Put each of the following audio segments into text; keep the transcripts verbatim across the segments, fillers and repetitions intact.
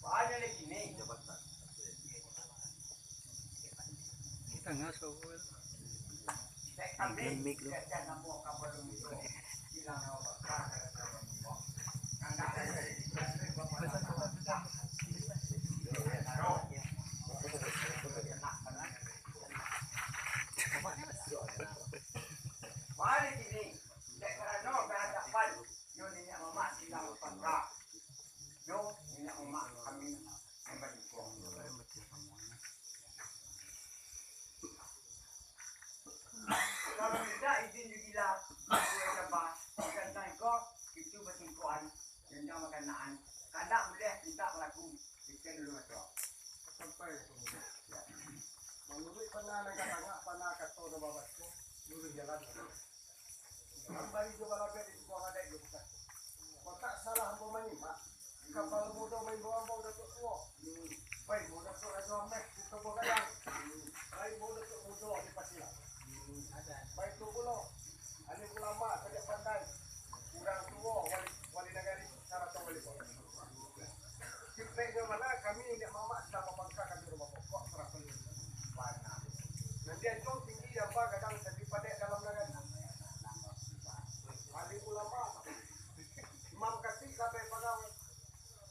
Ada lagi ni. Tangah sawo. Ngambil mic lu. Ada lagi ni. Dek karano berhadapan jo niniak mamak silang pangka. Jo niniak mamak kami mambari kuang. Kalau indak izin jo gila, dua jaba, tantang iko, itu basingkoan, janjang makanaan. Kandak buliah mintak balaku, ikan dulu mato. Sampai. Manuruik panah nan ka tangah, panah kato nan babaco, luruih jalan. Mambari jo balagak di tubuah adaik jo bukan. Kok tak salah ambo manyimak, kapalo mudo maimbau ambo Datuak Tuo. Maimbau Datuak Rajo Ameh di Toboh Gadang. Maimbau Datuak Mudo di Pasilang. Baitu pulo, alim ulama sajak pandai, urang tuo, wali, wali nagari, sarato wali kota. Kipeknyo mano kami niniak mamak sadang bapangka ka juru bapokok sarato bana. Nan dianjuang tinggi amba gadang sandi padek dalam nagari. Alim ulama, imam katik labai pagawai,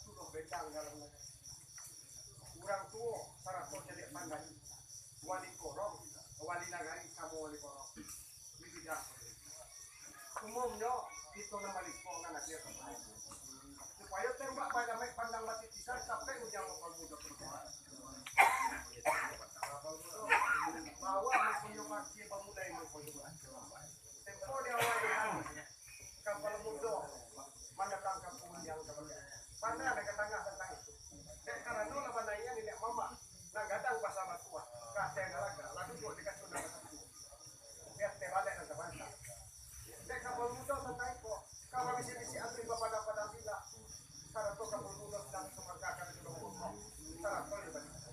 suruah bendang dalam nagari. Urang tuo sarato cadiak pandai, wali korong, wali nagari samo wali korong. Di bidang umumnyo, kito nan balingkuang nan adia ka supayo tembak badamai pandang batitisan sampai ujian lokal mudo. Bahwa mangkonyo bakil bamulai mangkonyo bakil. Tempo di awal di hari, kapalo mudo mandatang ka ujian ka baliak. Pandai nan ka tangah tantang itu. Dek karano lah banaian niniak mamak nan gadang basa batuah, ka ateh galaga, lah duduak di kasua nan basatu. Biar teh balek nan tabanta. Dek kapalo mudo tantang iko, ka babisik-bisik ambi bapadang-padang bila, sarato kapalo mudo sadang samangka ka di duduak bongkok, sarato di baliak.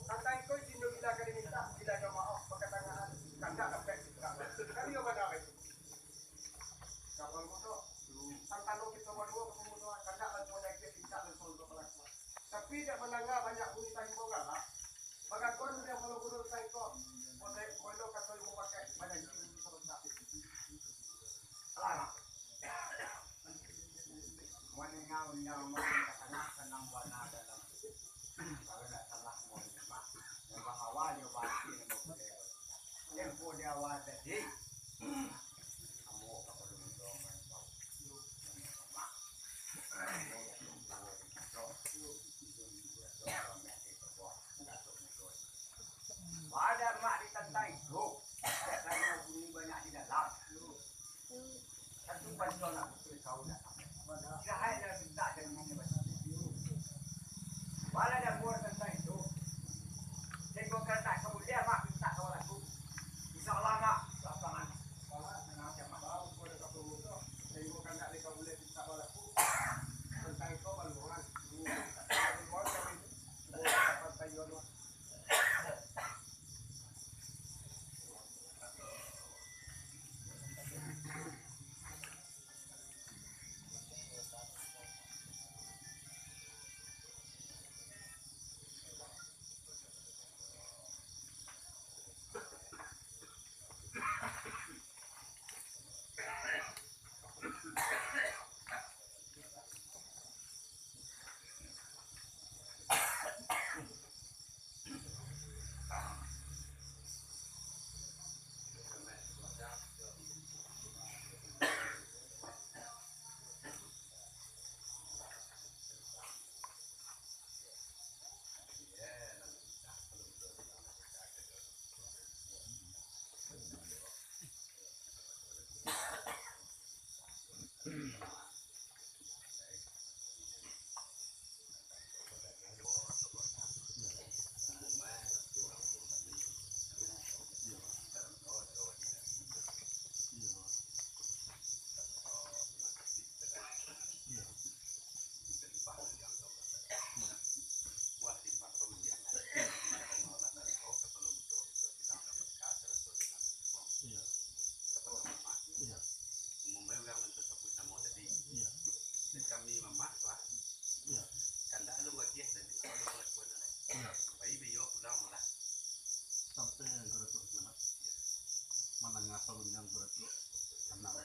Tantang iko izinyo bila ka dimintak, bila ka maoh, bakatangahan, kandak dapek mintak. Kali yo bana itu. Kapalo mudo, santano kito baduo kapalo mudo, kandak lah cuma daging pintak dan soal bapalakuan. Tapi dak mandanga banyak bunyi tahimbau galak. Bagaguan udah malu guru saiko. Model model kato ilmu pakai banyak bunyi sabanta. Alah. Maningau nyau makin ka tangah sanang bana dalam. Kalau dak salah mau nyimak, yang bahawa yo basi namo budaya. Tempo di awal tadi. Ambo kapalo mudo maimbau. Pado mak ditantang itu, dak karano bunyi banyak di dalam. Satu bantuan nak betul kau nak sampai. Jahai dah minta jangan macam-macam. Wala dah buat tantang itu. Tengok karatak kamu dia mak minta kawan aku. Insya Allah mak, lapangan. Wala, macam-macam mak. Tengok karatak dia kamu dia minta kawan aku. Tantang itu baluangan. Baluangan kami. Baluangan kami. Iya. Iya. Umumnya orang yang tersebut nama tadi, Apa gundiang tu, Datuak? Tenang.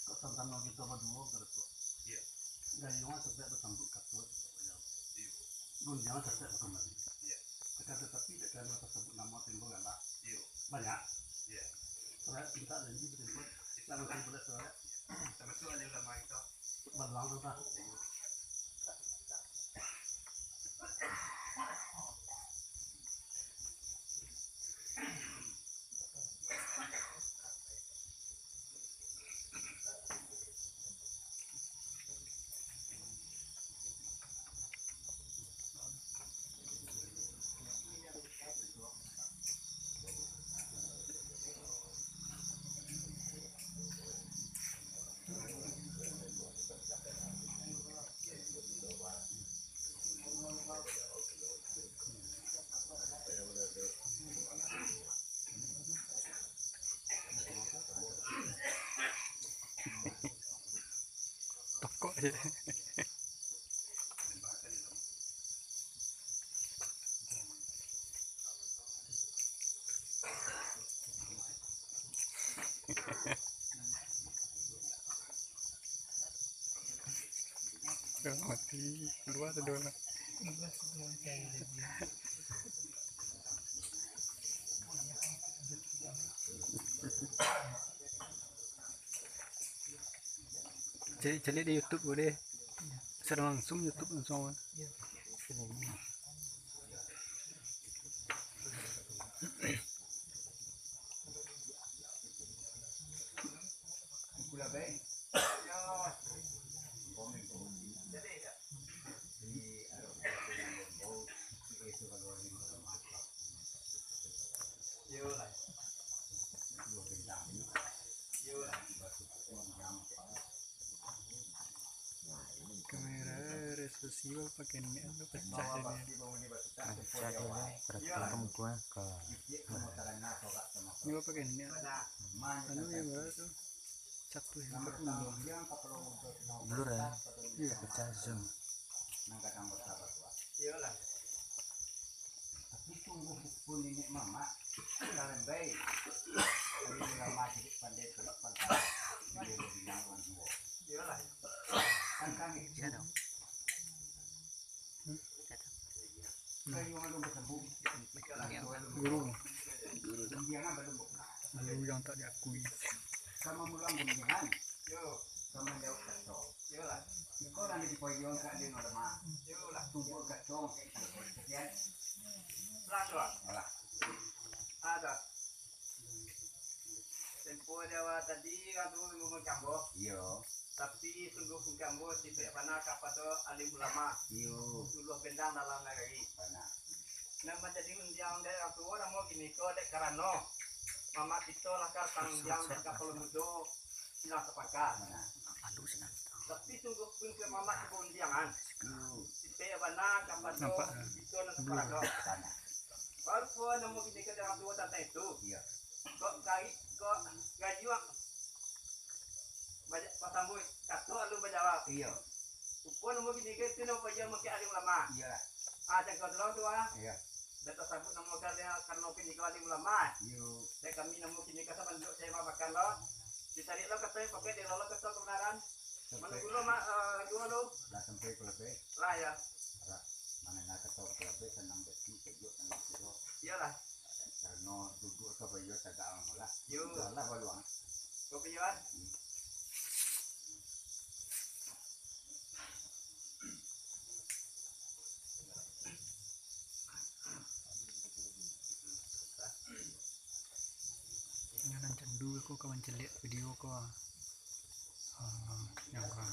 Kok tantano kito baduo tu, Datuak? Iyo. Gayuang sampai basambuik kato tu, Datuak. Iyo. Gundiang sampai bakambali. Iyo. Akan tatapi, dek karano tasabuik namo Timbo Galak. Iyo. Banyak. Iyo. Surat pinta janji batimpo. Iyo. Langsung buliah surat. Iyo. Tamasuak alim ulama kito. Baluang tu, Pak. Tokok je. Mati, dua atau dua lah. Cari, cari di YouTube boleh. Siaran langsung YouTube langsung. Kamera resolusi pakai net tu pecah jadi. Pecah jadi, perhatikan muka ka. Ini pakai net. Anu yang berapa tu? Satu yang berapa? Blur ya? Iya. Pecah zoom. Iyolah. Tapi sungguh pun niniak mamak, kalambai. Kami ulama cilik pandai tulak pangkal. Dia bilang orang tua. Iyolah. Kan kami. Iya dong. Kayu alun basambuik. Guru. Guru tu. Dia kan belum buka. Guru yang tak diakui. Sama mulang gundiangan. Yo. Sama jauh kato. Iyolah. Iko lah di payuang ka di ulama. Iyolah. Tubuh kato. Sekian. Lah tu lah. Alah. Ada. Tempo di awal tadi, kan tu mangko ambo. Iyo. Tapi sungguh pun ambo, sipek bana kapado alim ulama. Iyo. Tuluih bendang dalam nagari. Bana. Nan manjadi undiang dek urang tuo namo kiniko dek karano mamak kito lah ka tangguang dek kapalo mudo silang sapangka. Bana. Tapi sungguh pun ka mamak tibo undiangan. Iyo. Sipek bana kapado kito nan saparado. Bana. Baru pulo namo kiniko dek urang tuo tantang itu. Iyo. Kok kari, kok gayuang. Banyak patamui, kato alun bajawab. Iyo. Rupo namo kiniko itu namo bajawab mungkin alim ulama. Iyolah. Ah, cangko tu lah tu, ah. Iyo. Dah tasabut namo kalian karano kiniko alim ulama. Iyo. Dan kami namo kiniko sabantuk saya makan lo. Ditarik lo kato yang pakai, dia lo kato kebenaran. Sampai. Mano pulo, Mak, eh, duo lo? Lah sampai pulapeh. Lah, ya. Lah, manangah kato pulapeh, sanang bati, sajuak tangan siro. Iyolah. Karano duduak ka baiyo tagak amulah. Yo. Iyolah, baluang. Kopi, Wan. Hmm. Nan candu ko ka mancaliak video ko. Ah, yang ka,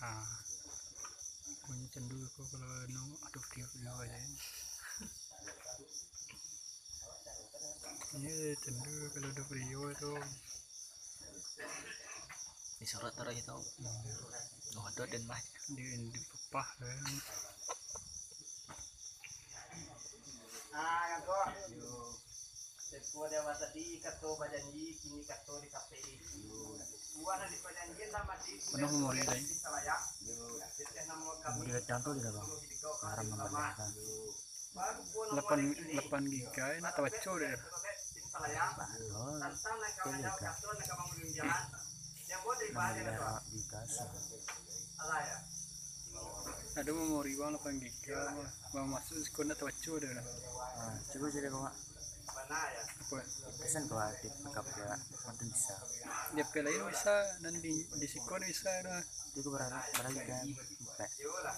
ah, punyo candu ko kalau anu, ado video-video aja. Iyo, candu kalau ado video tu. Di surat taruh itu. Hmm. Oh, ado den mah. Di, di papah kan. Ah, ngangko. Yo. Tempo di awal tadi kato bajanji, kini kato dikapeki. Yo. Buah nan dipajanjian lah mati. Penuh memori tadi. Salayak. Yo. Teteh namo kami. Memori datang tu tidak, Bang. Haram membaca. Yo. Baru pun lapan, lapan giga, enak tabaco deh. Ado memori bang lapan giga, bang. Bang masuk siko ndak tabaco doh. Ah, cubo cari kau, Mak. Apo? Pesan kau, Mak, di P K P, Mak. Mantun bisa. Di P K lain bisa, nan di, di siko bisa doh. Itu kau berapa, berapa giga? Empat. Berapa?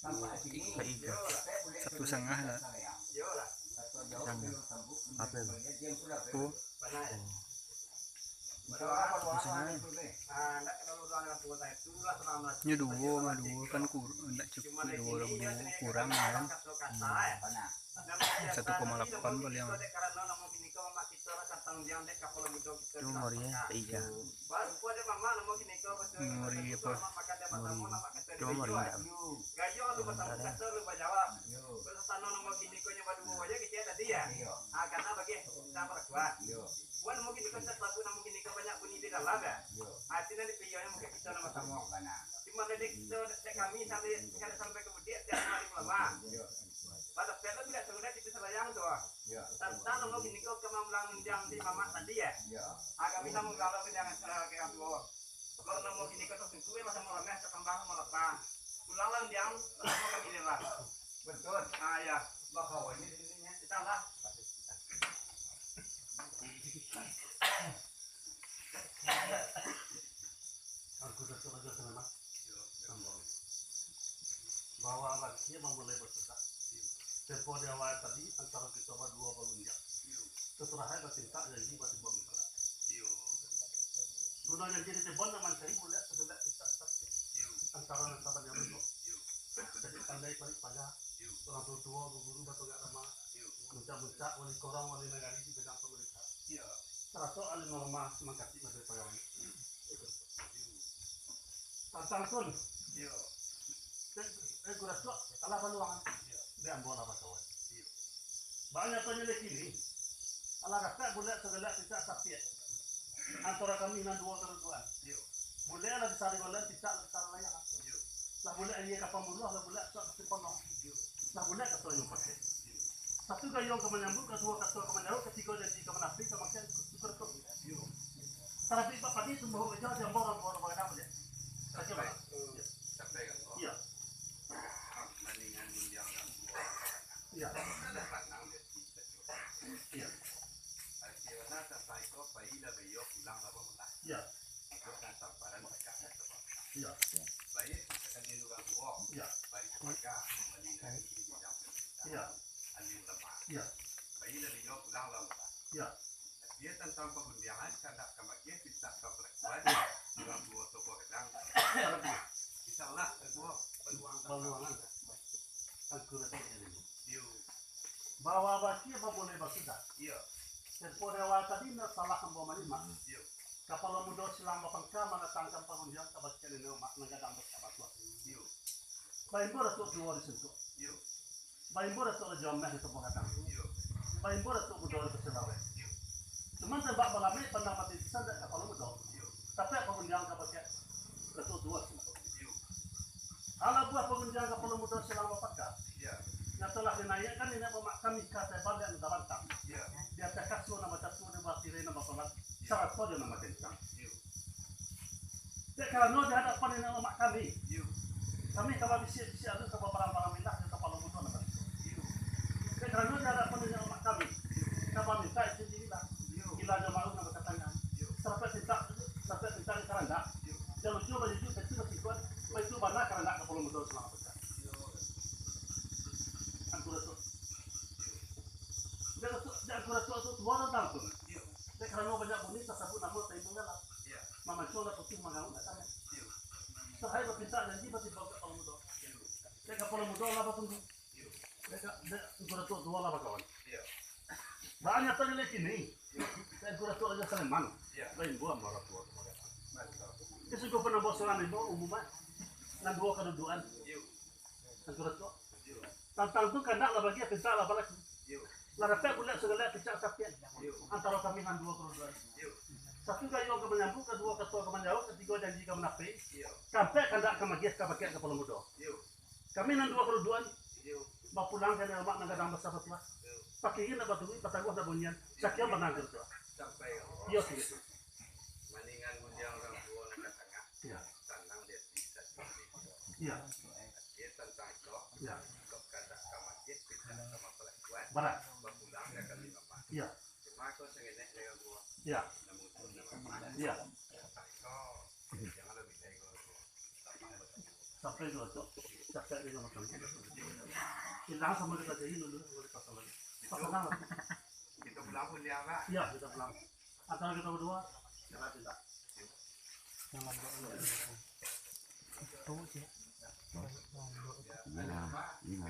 Empat. Empat giga. Satu setengah lah. Satu setengah. Apa itu? Oh. Nyo duo mah, duo kan kur-, ndak cukuik, duo, duo kurang kan. Hmm. Satu koma lapan paliang. Itu memori, eh, tiga. Memori apa? Memori. Itu memori ndak? Ndak ada. Wan mungkin iko sasabu, nan mungkin iko banyak bunyi di dalam, ya. Yo. Ati nan dipiyonyo mungkin kito nan basamo. Bana. Cuma dari kito, dari kami sampai, kada sampai ka budiak, tiap hari ulama. Yo. Pada pelo bila sudah kito salayang tu. Yo. Tantang nan mungkin iko ka mambulang undiang di mamak tadi, ya. Yo. Ah, kami nan mambulang undiang, eh, ka urang tuo. Kalau nan mungkin iko tu sungguh, ya, masa malam, ya, tatambah malam, Bang. Pulang lah undiang, tatambah kami ni lah. Betul. Ah, ya. Bakawan ni dirinya. Kita lah. Aku Datuk Raja Saleman. Bahwa alah kini mamulai basudah. Tempo di awal tadi, antaro kito baduo balunjak. Sasudah batintak janji batimbang iklan. Guno janji di tebon nan mancari bulek sagalak kicak sakik. Antaro nan sabananyo. Jadi pandai parik paja. Urang tuo-tuo, guguru batogak dama. Muncak-muncak, wali korong, wali nagari di bidang pamarintah. Sarato alim ulama mangkatik majelis pagawai. Tantang sun. Yo. Eh, eh, Guru Datuk, alah baluangan. Yo. Dek ambo lah bakawan. Yo. Banyak tanyalek kini. Alah dapek bulek sagalak kicak sapiak. Antaro kami nan duo kaduduan. Yo. Bulek lah disari balan, kicak lah disari layang. Yo. Lah bulek aia ka pambuluah, lah bulek asuak ka simpang. Yo. Lah bulek kato inyo pakai. Yo. Satu gayuang ka manyambuik, kaduo kato ka manjawab, katigo janji ka manapi, ka makan, ka tuka. Yo. Tarabik bak padi tumbuah ujo, jambo rambuan bagadang, Baliak. Sampai, sampai kan, Bang? Iyo. Maningan undiang nan duo. Iyo. Iyo. Arti bana sampai ko, pai lah baiyo, pulang lah bamulah. Iyo. Ikut nan tamparan bacak nan tamparan. Iyo. Baik, misalkan di urang tuo. Iyo. Baik, paga, kembali lagi di bidang pendidikan. Iyo. Alim ulama. Iyo. Baik lah baiyo, pulang lah bamulah. Iyo. Tapi tantang pagundiangan, kandak ka magiah, pintak ka parakuan, urang tuo tu bagadang. Insyaallah, baluang. Baluangan. Angku Datuk jadi. Yo. Bahwa bakia baboleh basudah. Yo. Tempo di awal tadi, nan salah ambo manimak. Yo. Kapalo mudo silang bapangka mandatangkan pagundiang ka bakeh niniak mamak nan gadang basuah. Yo. Baimbau Datuk duo di Suntuak. Yo. Baimbau Datuk Rajo Ameh di Toboh Gadang. Iyo. Baimbau Datuk Budo di Pasir Laweh. Iyo. Cuman tembak balamaik pandang mati pisan dek kapalo mudo. Iyo. Tapi pagundiang ka bakeh Datuk duo di Suntuak. Iyo. Alah buah pagundiang kapalo mudo silang bapangka. Iyo. Nan telah dinaiakkan niniak mamak kami ka ateh baliak nan tabantang. Iyo. Di ateh kasua nan bacatu, di bawah tirai nan bapalat. Sarato jo nan bakencang. Iyo. Dek karano di hadapan niniak mamak kami, iyo, kami ka babisiak-bisiak tu ka baparang-parang minah jo kapalo mudo nan tadi tu. Iyo. Dek karano di hadapan niniak mamak kami, iyo, ka bamintak izin diri lah. Iyo. Gila jo malu nan bakatangan. Iyo. Sarapek pintak, sarapek pintak di karandak. Iyo. Jan lucu bajujuk, kecil basingkuan, baitu bana karandak kapalo mudo silang bapangka. Iyo. Angku Datuk. Iyo. Dek Datuk, dek Angku Datuk tu tuo tantang tu. Iyo. Dek karano banyak bunyi tasabuik namo taimbang dalam. Iyo. Mamancuang lah putih mangauak nak tanah. Iyo. Sahai bapintak janji batimbang kapalo mudo. Iyo. Dek kapalo mudo lah batunggu. Iyo. Dek ka-, dek Angku Datuk duo lah bakawan. Iyo. Banyak tadi lagi ni. Iyo. Dek Angku Datuk Rajo Saleman. Iyo. Lain buah malah tuo tu bagasan. Baik, baik. Dia sungguh pernah bawa surang imbau umum, ah. Nan duo kaduduan. Iyo. Angku Datuk. Iyo. Tantang tu kandak lah bagiah, pintak lah balaku. Iyo. Lah dapek bulek sagalak kicak sapiak. Iyo. Antaro kami nan duo kaduduan. Iyo. Satu gayuang ka manyambuik, kaduo kato ka manjawab, katigo janji ka manapi. Iyo. Kaampek kandak ka magiah ka bakeh kapalo mudo. Iyo. Kami nan duo kaduduan. Iyo. Bapulang ka niniak mamak nan gadang basa batuah. Pakirin nak baturuik, bataruah nak bunyian. Sakian bana tu. Sampai. Iyo, sih. Maningan gundiang urang tuo nan ka tangah. Iyo. Tanang di ati satu. Iyo. Iyo, tantang itu. Iyo. Kok kandak ka masjid, pintak ka mapalakuan. Barat. Bapulang ka niniak mamak. Iyo. Cuma kok sangenek dengan gua. Iyo. Namun tu nama. Iyo. Tantang itu. Jangan lebih dari gua. Sampai tu, Cok. Cakap dia macam tu. Hilang sama dia tadi dulu, sama dia pasang lagi. Pasang lagi. Kita pulang pun dia, Pak. Iya, kita pulang. Antara kita berdua, kita tidak. Yang lambat dulu. Itu sih. Nah, ini.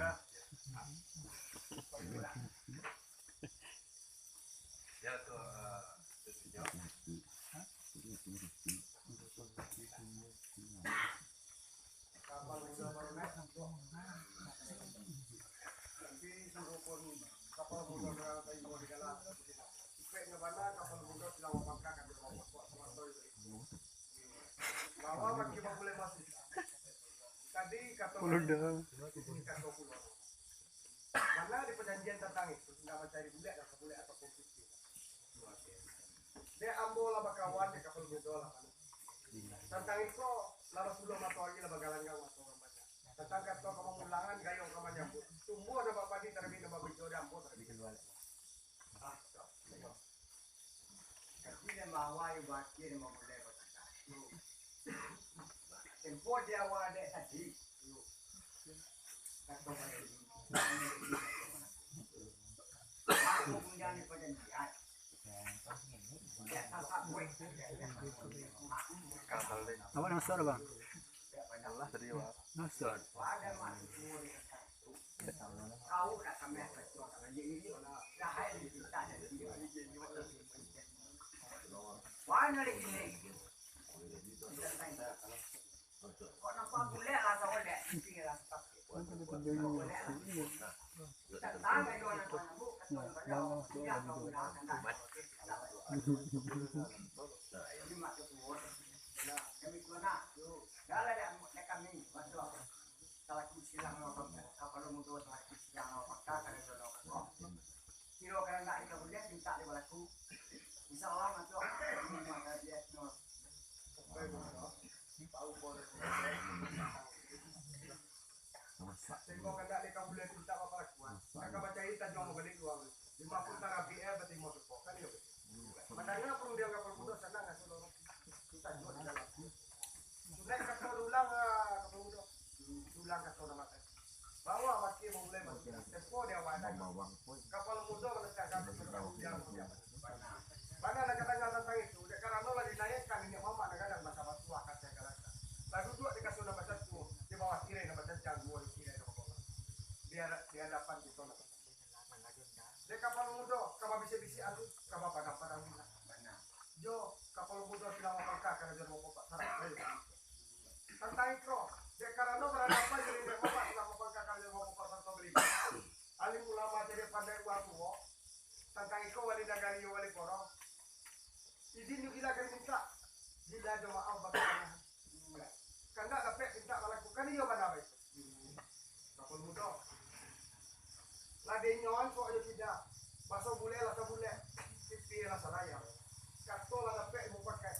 Tadi kato, bana di pajanjian tantang itu, indak mancari bulek dan sabulek ataupun piti. Dek ambo lah bakawan, dek kapalo mudo lah mano. Tantang iko, lah basulah matoari lah bagalanggang mato urang banyak. Tantang kato ka mamulangan, gayuang ka manyambuik. Tumbuah nambak padi, tarabi nambak bijo, dek ambo tarabi. Ah, tapi dah mawai bakir mamulai bakir. Tempo di awal dek tadi. Awak nak masuk dah, Bang? Masuk. Salaku silang kapalo mudo, salaku silang kapalo pangka, karajo nan kapalo. Kiro kandak dek ka buliah, pintak dek balaku. Insya Allah, nanti. Sahinggo kandak dek ka buliah, pintak bapalakuan. Ka bacayi tajuang balik uang. Lima puluh tarabi, eh, batimo suko. Kan iyo, betul. Mandanga pun dia kapalo mudo, sanang asa dorong. Kita juo di dalam. Sudah kato ulang, ah, kapalo mudo. Ulang kato nan matai. Bawa bakir mamulai bakir. Tempo di awal tadi. Kapalo mudo manantangkan kapalo mudo. Bana nan ka danga tantang itu, dek karano lah dinaiakkan niniak mamak nan gadang basa batuah ka Siagalanta. Lah duduak di kasua nan bacangkuang, di bawah tirai nan bacancang, duo di tirai nan bakolah. Di hada-, di hadapan kito nan Dek kapalo mudo, ka babisik-bisik anu, ka bapadang-padang minyak. Bana. Jo, kapalo mudo silang bapangka, karajo nan bapokok sarato balimbing. Tantang iko, dek karano baradapan jo niniak mamak silang bapangka, karajo nan bapokok sarato balimbing. Alim ulama cadiak pandai urang tuo, tantang iko wali nagari jo wali koro. Izin jo gila ka dimintak, gila jo maaf bakarajo. Kandak dapek pintak balakuan, iyo bana baitu. Kapalo mudo. Lah dinyo angkok jo kida. Baso bulek lah sabulek, pipi lah salayang. Kato lah dapek mupakaik.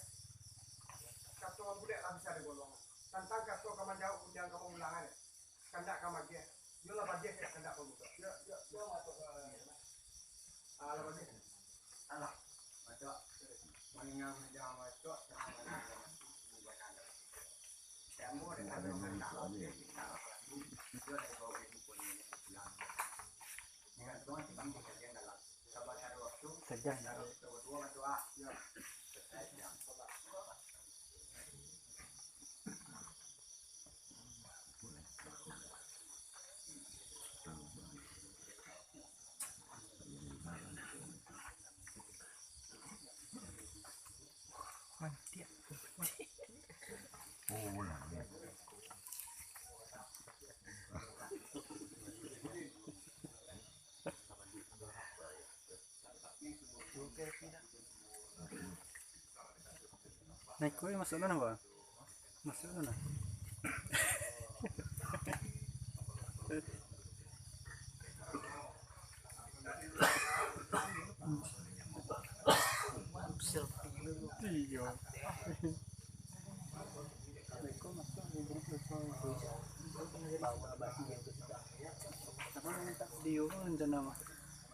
Kato bulek lah bisa digolong. Tantang kato ka manjawab, gundiang ka maulangan. Kandak ka magiah. Iyo lah bagiah, kandak ka mudo. Iyo, iyo, iyo, mato, eh, ah, lah bagiah. Alah, mato. Maningga gundiang mato, tangah malam. Sajan. Nah, iko masuk dulu, Bang. Masuk dulu. Iyo. Dio rencana mah.